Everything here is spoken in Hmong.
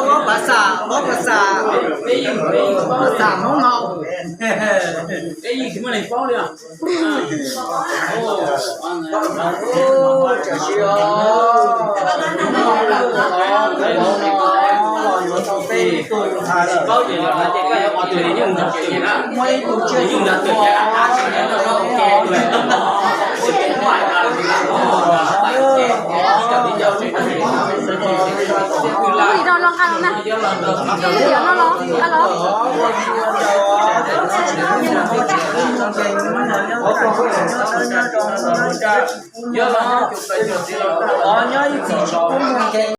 Mob pas xam, mob pas xam, pas xam Hmoob no. Ua li no los nqa los na. Ua li no los nqa los. Nyob ib txhis tsis pub mus nkees.